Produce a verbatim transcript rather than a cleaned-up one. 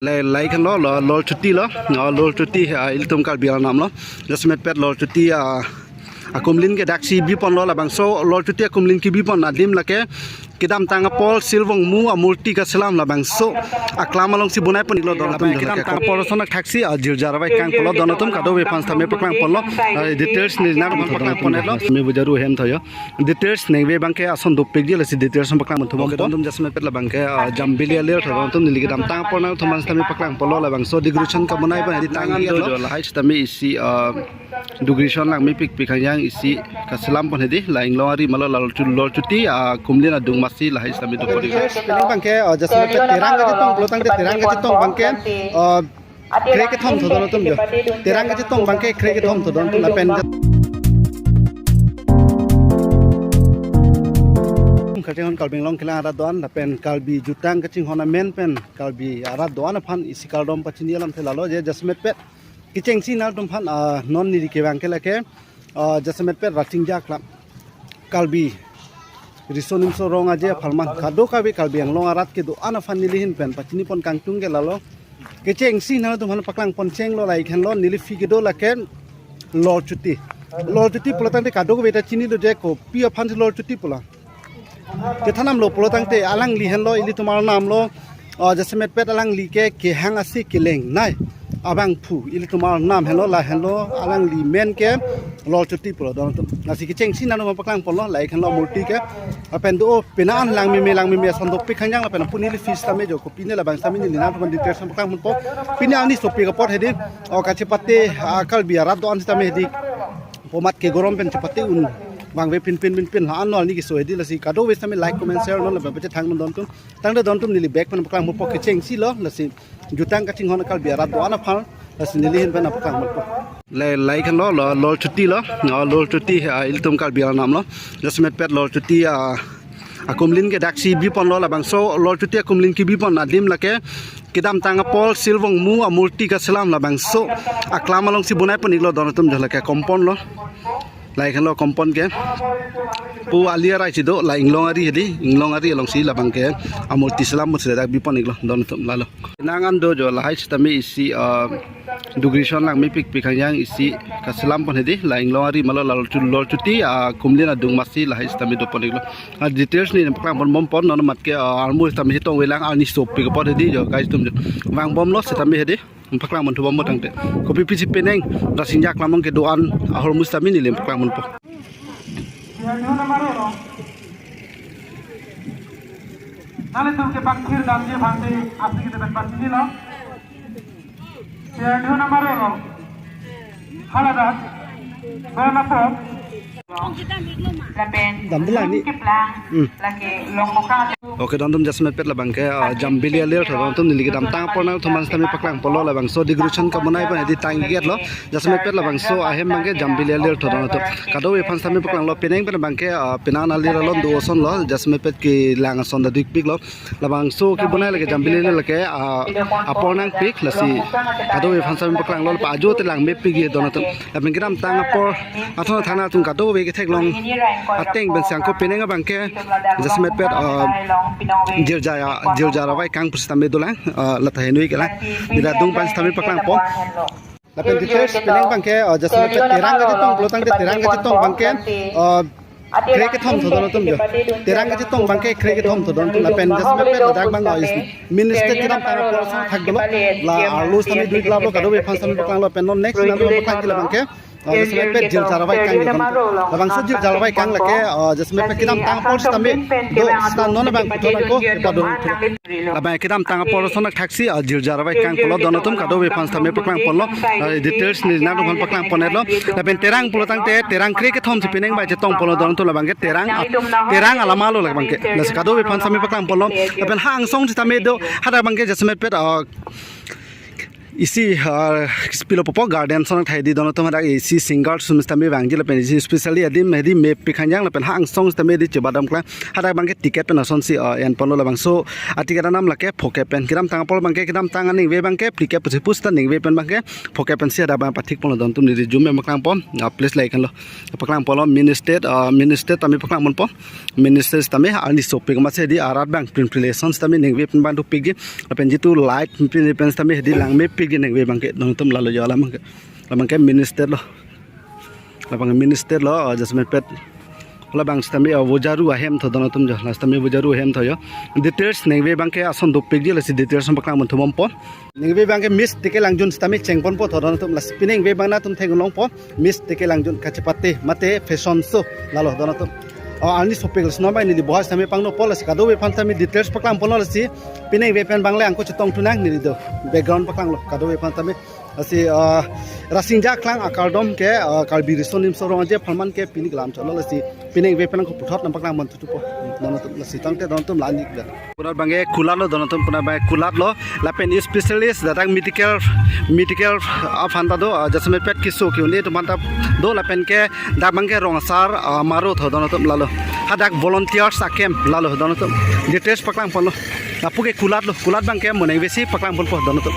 Lai, lai khan lo, lo, Lorchuti lo, lo, Lorchuti, ah, ilitum Karbi arnam lo. Jasemet pet Lorchuti, ah, akumlin ke daksi bipon lo labangso, Lorchuti akumlin kebipon adim lake kedamtang apor Silvong Mu amurti kaselam labangso aklam alongsi bonai pon-iklo don atum. Kedamtang apor ason thaksi, ah, jirjar avai kangpo lo don atum, kadokave aphan sitame paklang pon lo. Ah, details neli nangtum aphan paklang pon-iklo. Sitame bujaru hem tho jo. Details nengve abangke ason dopik di lasi details paklang pon thubom. Okay, don atum, jasemet pet labangke, ah, Jambili Alir tho don atum, neli kedamtang apor nangtum aphan sitame paklang pon lo labangso decoration kebonai abang hedi tang-iklo. Lahai sitame isi, ah, decoration langmepikpik khangjang isi kaselam pon hedi, la inglong ari ma lo, la Lorchu-, Lorchuti, ah, akumlin adung masi lahai sitame dopo di. Details penang abangke, ah, jasemet pet terang kachetong pulo tangte terang kachetong abangke, ah, kre kethom tho don atum jo. Terang kachetong abangke kre kethom tho don atum lapen kachinghon Karbi Anglong kelang arat do-an lapen Karbi jutang kachinghon amen pen Karbi arat do-an aphan isi kardom pachini alamthe lalo je jasemet pet kechengsi nangtum aphan, ah, non neli kevang ke lake, ah, jasemet pet Rasinja Aklam Karbi Riso Nimso Rong Aje apharman kadokave Karbi Anglong arat kedo-an aphan neli ahin pen pachini pon kangtung ke lalo. Kechengsi nangtum aphan paklang pon chenglo, lahai khan lo, neli phi kedo lake Lorchuti. Lorchuti pulo tangte kadokave ta chini do je kopi aphan si Lorchuti pulo. Kethan nam lo pulo tangte alangli henlo ilitum arnam lo, ah, jasemet pet alangli ke kehang asi kelengnei abangphu ilitum arnam henlo, la henlo alangli men ke Lorchuti pulo don atum. Lasi kechengsi nangtum aphan paklang pon lo, lahai khan lo murti ke. Lapen do, oh, penang an langmeme langmeme ason dopik khangjang lapen puni li fees tame jo, kopine labang sitame neli nangtum aphan details paklang ponpo. Pini arni sopik apot hedi, oh, kachepate, ah, Karbi arat do-an sitame hedi pomat kegorom pen chepate un vangve pinpin pinpin la-an lo arni keso hedi, lasi kadokave sitame like, comment, share non lapen pachethang non don atum. Tangte don atum, neli bag pen paklang ponpo, kechengsi lo, lasi jutang kachinghon Karbi arat do-an aphan, lasi neli ahin pen paklang ponpo. Lai, lahai khan lo, lo, Lorchuti lo, lo, Lorchuti, ah, ilitum Karbi arnam lo. Jasemet pet Lorchuti, ah, akumlin ke daksi bipon lo labangso, Lorchuti akumlin kebipon adim lake kedamtang apor Silvong Mu amurti kaselam labangso aklam alongsi bonai pon-iklo don atum jo, lake kompon lo. Lahai khan lo kompon ke. Pu ali arai si do, la inglong ari hedi, inglong ari alongsi labangke amurti selam murti dak bipon-iklo don atum lalo. Nang an do jo, lahai sitame isi, ah, decoration langmepikpik khangjang isi kaselam pon hedi, la inglong ari ma lo, la Lorchu-, Lorchuti, ah, akumlin adung masi lahai sitame dopon-iklo. Ah, details neli paklang ponbom pon non amat ke, ah, armu sitame chetong avelang arni sopik apot hedi jo guys atum jo. Vangbom lo sitame hedi. Paklang pon thubom tangte. Kopi pisi penang Rasinja Aklam along kedo-an ahormu sitame neli paklang ponpo. Nangtum ke bangthir damji aphan si aphi kita dapat sini lo. Siar dua nama lo. Haladat. Dua nama. Lapen dam dulu ni. Keplang. Hmm. Lake long muka. Okay, don atum, jasemet pet labangke, ah, Jambili Alir tho don atum, neli kedamtang apor nangtum aphan sitame paklang pon lo labangso decoration kebonai abang hedi tang-iklo. Jasemet pet labangso ahem abangke Jambili Alir tho don atum. Kadokave aphan sitame paklang lo, penang pen abangke, ah, penang alir alon do ason lo, jasemet pet kelang ason ta dikpik lo. Labangso kebonai lake Jambili Alir lake, ah, apor nangpik, lasi kadokave aphan sitame paklang lo, pa ajo te langmepik ye don atum. Lapen kedamtang apor athon thana atum kadokave ketheklong ateng pen si angko penang abangke jasemet pet, ah, jirja, jirjar avai kang pusitame dolang, ah, lata henui kelang. Neli adung aphan sitame paklang pon. Lapen details penang abangke, ah, jasemet pet terang kachetong pulo tangte terang kachetong abangke, ah, kre kethom tho don atum jo. Terang kachetong abangke kre kethom tho don atum. Lapen jasemet pet ladak abang, ah, is minister kedamtang apor ason thak dolo. La arlo sitame duit lap lo, kadokave aphan sitame paklang lo, pen non next nangtum paklang ke labangke. Ah, jasemet pet jirjar avai kang ni don. Labangso jirjar avai kang lake, ah, jasemet pet kedamtang apor sitame do, sita non abang puthot ako kepadon. Labang kedamtang apor ason thaksi, ah, jirjar avai kangpo lo don atum, kadokave aphan sitame paklang pon lo. Ah, details neli nangtum aphan paklang pon-iklo. Lapen terang pulo tangte terang kre kethom si penang abang chetong pon lo don atum, labangke terang, ah, terang alama lo labangke. Lasi kadokave aphan sitame paklang pon lo. Lapen ha angsong sitame do, hadak abangke jasemet pet, ah, Isi, ah, pilo popo garden ason thai di don atum, hadak isi singer sum sitame vangji lapen isi specially adim hedi mepik hanjang lapen ha angsong sitame di chebadam klang, hadak abangke ticket pen asonsi, ah, enponlo labangso, ah, ticket anam lake phokep pen. Kedamtang apor abangke kedamtang aningve abangke phlikep pusi pusita ningve pen abangke phokep pensi hadak abang pathik ponlo don atum, neli zoom pen paklangpo, ah, please like lo. Paklangponlo mini stage, ah, mini stage tame paklangponpo. Mini stage tame arni sopik amatsi hedi arat abang print relation tame ningve pen abang dopikji. Lapen jitu light print pen tame hedi langmepikji ningve abangke don atum, lalo jo alam abangke. Labangke mini stage lo. Labang mini stage lo, ah, jasemet pet. Labang sitame, ah, Vojaru ahem tho don atum jo. La sitame Vojaru ahem tho jo. Details ningve abangke ason dopikji, lasi details ason paklangpon thubompo. Ningve abangke Miss Teke Langjun sitame chengponpo tho don atum, lasi pini ningve abang nangtum theklongpo. Miss Teke Langjun kachepate mate fashion show lalo don atum. Oh, arni sopik lo, sino abang neli bohai sitame pangnopo, lasi kadokave aphan tame details paklangponlo, lasi pini ningve pen abang le angko chetong thunang, neli do background paklanglo kadokave aphan tame. Lasi, ah, Rasinja Klang akardom ke, ah, Karbi Riso Nimso Rong Aje apharman ke pini kelam cholo, lasi pini ningve pen angko puthot nangpaklangpon thupo. Don atum, lasi tangte don atum la-an ik da. Pura abangke kulat lo don atum, pura abangke kulat lo. Lapen specialist dak medical, medical aphan ta do, ah, jasemet pet keso ke-un-e atum aphan ta do, lapen ke dak abangke rong asar, ah, maro tho don atum lalo. Hadak volunteers a-camp lalo don atum. Details paklangponlo. Lapu ke kulat lo, kulat abangke mo ningve si paklangponpo don atum.